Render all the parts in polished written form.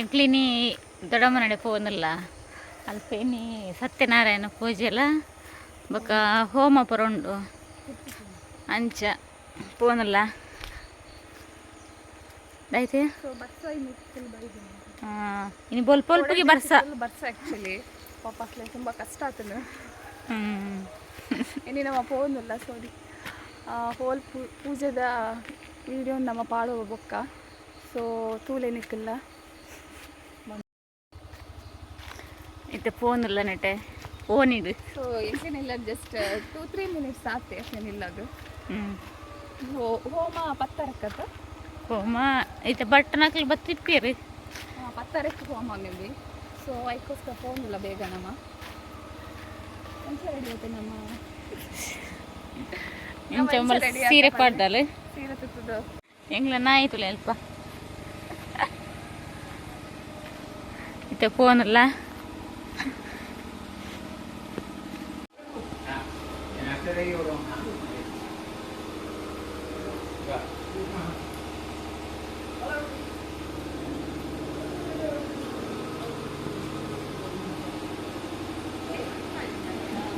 ಎಂಕ್ಲಿನಿ ದೊಡ್ಡಮ್ಮನಡೆ ಪೋವೊಂದುಲ್ಲ ಅಲ್ಪ ಇನಿ ಸತ್ಯನಾರಾಯಣ ಪೂಜೆಲ ಬೊಕ ಹೋಮ ಪೂರ ಉಂಡು ಅಂಚ ಪೋವೊಂದುಲ್ಲ ದಾಯ್ತೆ. ಸೊ ಬರ್ಸ ಬೈದಿನಿ. ಇನಿ ಬೊಲ್ಪ ಬೊಲ್ಪುಗೆ ಬರ್ಸ. ಬರ್ಸ ಆ್ಯಕ್ಚುಲಿ ಪಾಪಕ್ಲೆ ತುಂಬ ಕಷ್ಟ ಆತನು. ಹ್ಮ್. ಇನಿ ನಮ್ಮ ಪೋವೊಂದುಲ್ಲ, ಸಾರಿ, ಹೋಲ್ ಪೂಜೆದ ವಿಡಿಯೋ ನಮ್ಮ ಪಾಡುವ ಬೊಕ್ಕ. ಸೊ ತೂಲೆ ನಿಕ್ಕಲ್ಲ. ಇತ್ತೆ ಪೋವೊಂದುಲ್ಲ ನೆಟೆ ಓನಿಡು. ಸೊ ಎಂಕೇನಿಲ್ಲ, ಜಸ್ಟ್ 2-3 ಮಿನಿಟ್ಸ್ ಆತೆ ಏನಿಲ್ಲ ಅದು. ಹ್ಮ್. ಹೋಮ ಪತ್ತರಕ್ಕತ್ತ? ಹೋಮ ಇತ್ತೆ ಬಟ್ಟನಕ್ಲು ಬತ್ತಿಪ್ಪೇರು. ಪತ್ತರಕ್ಕೆ ಹೋಮ ಮೇಬಿ. ಸೊ ಐಕೋಸ್ಕರ ಪೋವೊಂದುಲ್ಲ ಬೇಗ. ನಮ್ಮ ಎಂಚ ರೆಡಿ ಆಯ್ತು ನಮ್ಮ? ಇಂಚ ಒಂಬಲ್ ಸೀರೆ ಪಾಡ್ದಲ್. ಸೀರೆ ತುತ್ತದು. ಎಂಗ್ಲ ನಾಯಿ ತುಲೆ ಅಲ್ಪ. ಇತ್ತೆ ಪೋವೊಂದುಲ್ಲ.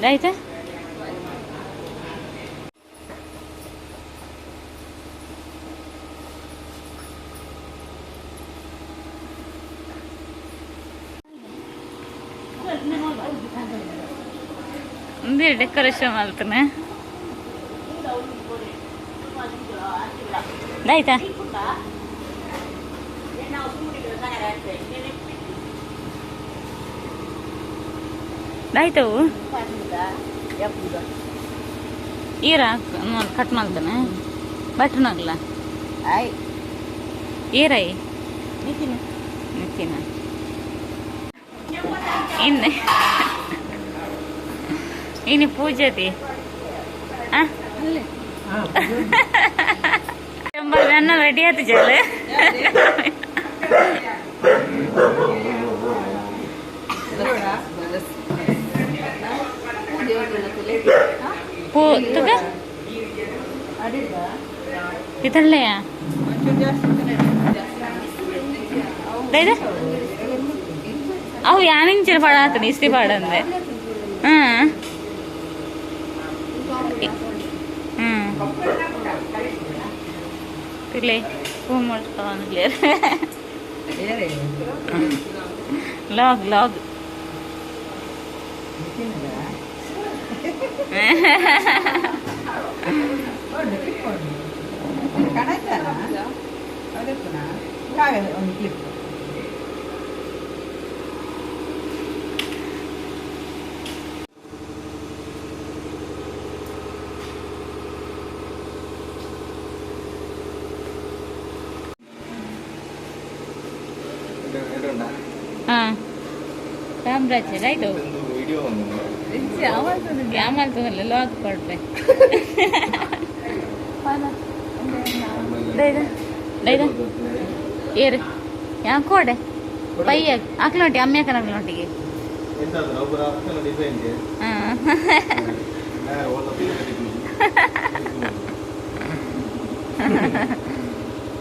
ಆಯ್ತಾ? ఉంది ಡೆಕೋರೇಷನ್ ಮಲ್ತನೆ. ಆಯ್ತಾ? ಆಯ್ತವು. ಈರ ಕಟ್ ಮಾಡ್ತಾನೆ ಬಟ್ನಗ್ಲ. ಏರೈ ನಿತಿನ ಇನ್ನು ಇನ್ನು ಪೂಜೆದಿ ನನ್ನ ರೆಡಿ ಆಯ್ತು ಜಲ. ಪೂ ತುಗ ಇದಳ್ಳೆಯ ಅವು ಯಾನಿಂಚಿನ ಪಾಡಾತನ ಇಸ್ತಿ ಪಾಡಂದೆ. ಹ್ಮ್ ಹ್ಮ್ ಇಲ್ಲೇ ಹೂ ಮಾಡ್ತಾವನ್ಲೇ. Log log. ಹಾಂ, ರಾಮರಾಜ್ ಆಯ್ತು. ಯಾಮಲ್ತದಲ್ಲ ಲಾಗ್ ಕೊಡ್ಬೆ. ದೈದ ಏರು ಯಾ ಕೋಡೆ ಪಯ್ಯ ಅಕ್ಲೊಂಟಿ ಅಮ್ಮ್ಯಾಕನ ಅಕ್ಲೊಂಟಿಗೆ. ಹಾಂ.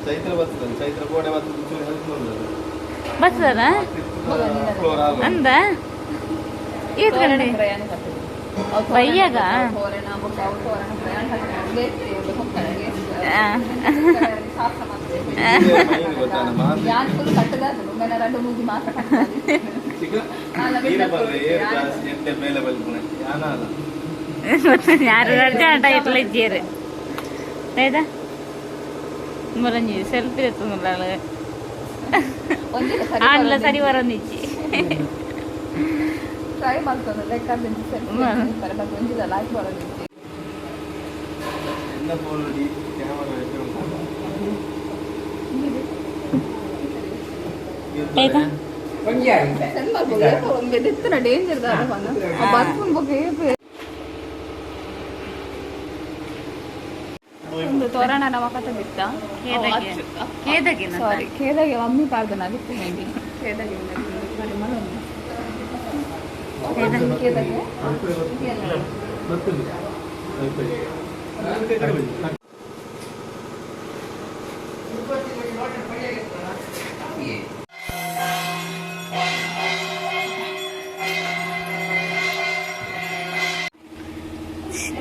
ಚೈತ್ರ ಬರ್ತದೆ, ಚೈತ್ರ ಕೋಡೆ ಬರ್ತದೆ, ಚೂರು ಹೆಲ್ಪ್ ಮಾಡ್ತದೆ. ಬರ್ತದ ಅಂದ ಏತ್ ಗಂಟೆ ಬಯ್ಯಾಗ? ಯಾರು ಅರ್ಜೆಂಟ್ ಆಯ್ತಲ್ಲ ಇಜ್ಜಿಯರು ಏದ ಮುರಂಜಿ ಸೆಲ್ಫಿ ಎತ್ತುಂದುಲ್ಲಾಳು ಆಂಡ್ಲ ಸರಿ ಬರೋಂದಿಜ್ಜಿ. ಟ್ರೈ ಮಾಡ್ತದೆ ಲೈಕ್ ಸೆಲ್ಫಿ ಬಟ್ ಒಂಜಿದ ಲೈಕ್ ಬರೋದಿತ್ತು. ಎನ್ನ ಫೋನ್ ಕ್ಯಾಮರಾ. ಆಯ್ತಾ? ಬೆದೆತ್ತನ ಡೇಂಜರ್ ದಾದ ಪನ್ನ ಬರ್ಪುನ್ ಬೊಕ ಏಪ ಒಂದು ತೋರಣ ನಮ್ಮ ಕತೆ ಬಿತ್ತ. ಕೇದಗೆ ಕೇದಗೆ. ಸಾರಿ, ಕೇದಾಗೆ ಮಮ್ಮಿ ಪಾಡ್ದನ ಅದಿತ್ತು ಮೇಬಿ. ಕೇದಾಗೆ ಪರಿಮಳ ಉಂಡು ಕೇದಾಗೆ. ಬರ್ತದೆ.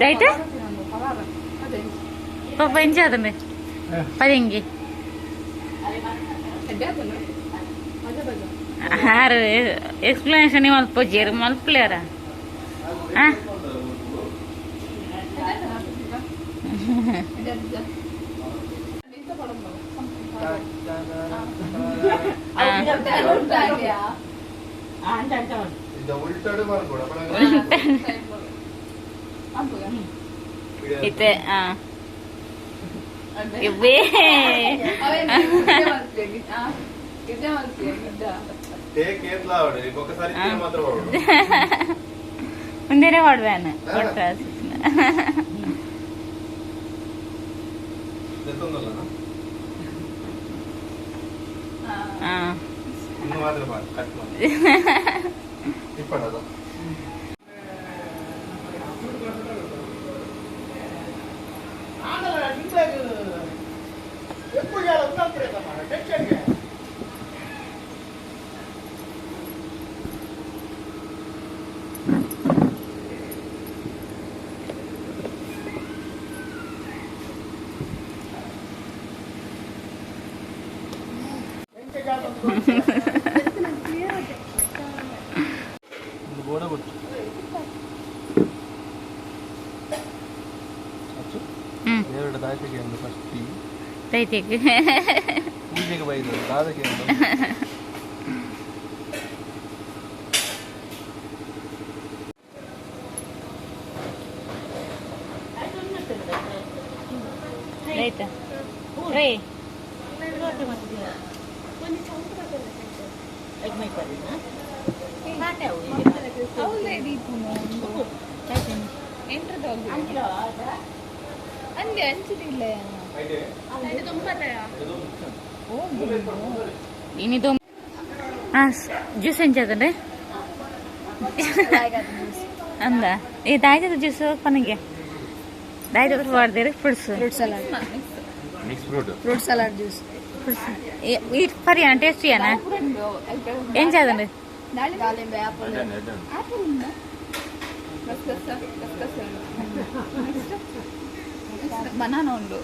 ರೈಟ್ ಪಾಪ ಎಂಚಾದಂಡೆ ಪರಿಂಗಿ ಹಾರು ಎಕ್ಸ್ಪ್ಲನೇಷನ್ ಮಲ್ಪೊಜ್ಜೇರು ಮಲ್ಪಲೇರ ಇತ್ತೆ ಇವ್ವೇ ಮುಂದೆನೆ ವಾಡ್ವ್ಯಾನ ಕೊಟ್ಟ ದೈತಿಗೆ ಪೂಜೆಗೆ ಬೈದು ದಾದಕ್ಕೆ ರೈತ ರೈ ಅಂದೆ ಅಂಚಿದಿಲ್ಲ ಇನಿದು ಜ್ಯೂಸ್ ಎಂಚಾದಂಡೆ ಅಂದ ಈ ದಾಯ್ತದ juice ಪನಗೆ ದಾಯ್ತದ ಮಾಡ್ದೇರಿ fruits Fruit salad. Mix fruit Fruit salad juice. Fruits ಈ ಪರಿಯಾ ಟೇಸ್ಟ್ ಯಾನ ಎಂಚಾದಂಡೆ ದಾಳಿಂಬೆ ಆಪಲ್. ಬನಾನಾ ಉಂಡು.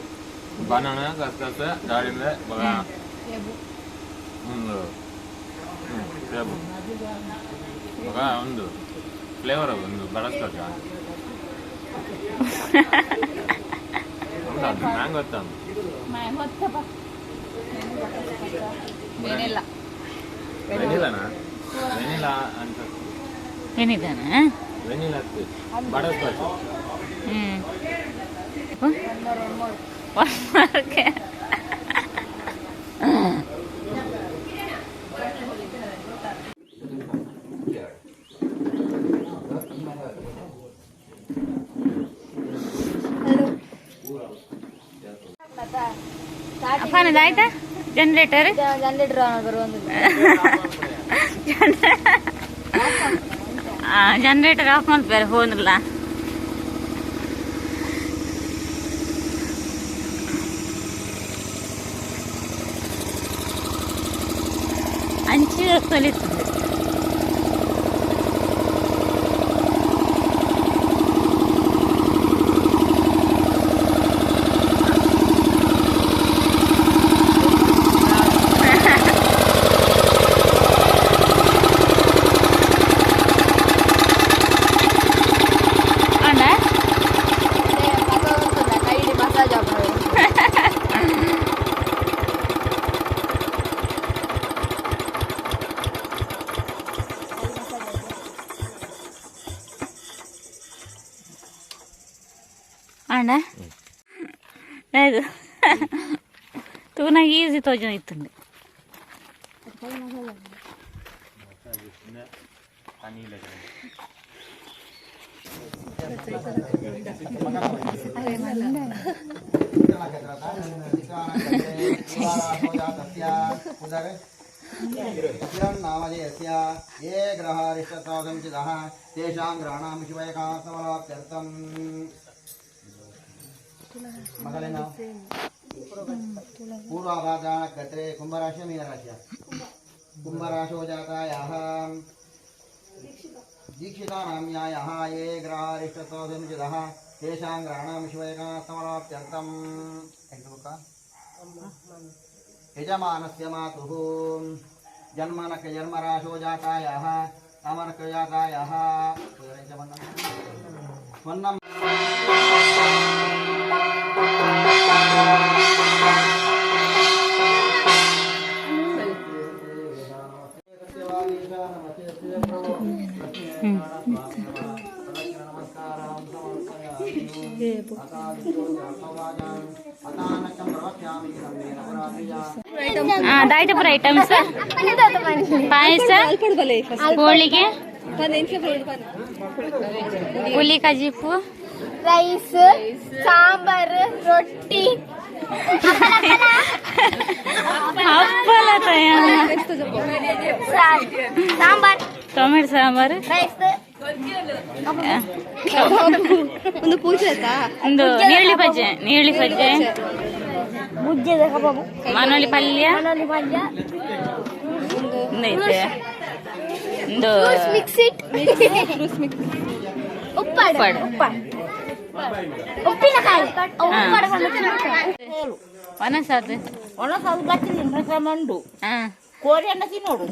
ಬನಾನಾ ಕಸಕಸ ದಾಳಿಂಬೆ ಒಂದು ಸೇಬು ಒಂದು ಫ್ಲೇವರ್ ಒಂದು ಬಟರ್ಸ್ಕಾಚ್ ಮ್ಯಾಂಗೋ ವೆನಿಲಾ. ವೆನಿಲಾನಾ? ವೆನಿಲಾ ಅಂತ. ವೆನಿಲಾನಾ? Vanilla butterscotch. One more. Okay. ಅಪ್ಪನದು ಆಯ್ತಾ ಜನರೇಟರ್? ಜನರೇಟರ್ ಜನರೇಟರ್ ಆಫ್ ಮಲ್ಪೇರು ಫೋನ್ಲ. ಅಂಚು ಕಲಿತದೆ. ಅಣ್ಣ లేదు ತೂನಾಗ ಈಸಿ ತೋಜನ ಇತ್ತುಂಡು. ये ग्रहारिष्टसंचितः तेषां ग्रहाणां शिवैकान्तबलाप्त्यर्थं मगलेन पूर्वाभाद्रा नक्षत्रे कुंभराशि मीनराशि कुंभराशो जातायाः दीक्षिता नाम्यायाः ये ग्रहारिष्टसंचितः तेषां ग्रहाणां शिवैकास्तमलाप्त्यर्थम् यजमानस्य मातुः जन्मनक जन्मराशो जातायाः अमनक जातायाः स्वर्णं ದಾಯ್ತ ಪೂರ ಐಟಮ್ಸ್ ಪಾಯಸ ಹೋಳಿಗೆ ಹುಲಿ ಕಜಿಪು ರೈಸ್ ಸಾಂಬಾರ್ ರೊಟ್ಟಿ ಹಪ್ಪಲ ಸಾಂಬಾರ್ ಟೊಮೆಟೊ ಸಾಂಬಾರು ರೈಸ್ ಒಂದು ಪೂಜೆ ಆಯ್ತಾ ಒಂದು ನೀರುಳ್ಳಿ ಬಜ್ಜೆ ನೀರುಳ್ಳಿ ಬಜ್ಜೆ ಬುಜ್ಜೆದ ಕಬಾಬು ಮಾನೋಳಿ ಪಲ್ಯ ಮನೋಲಿ ಪಲ್ಯ ಒಂದು ಐತೆ ಒಂದು ಮಿಕ್ಸ್ it ಉಪ್ಪಾಡು ಉಪ್ಪಾಡು. ಉಪ್ಪಾಡು ಉಪ್ಪಿನಕಾಯಿ ಉಪ್ಪಾಡು ಒಣಸಾದು ಒಣಸಾದು ಬಚ್ಚಿನ ಮಂಡು ಹಾ ಕೋರಿ ಅನ್ನ ತಿನ್ನೋಡು.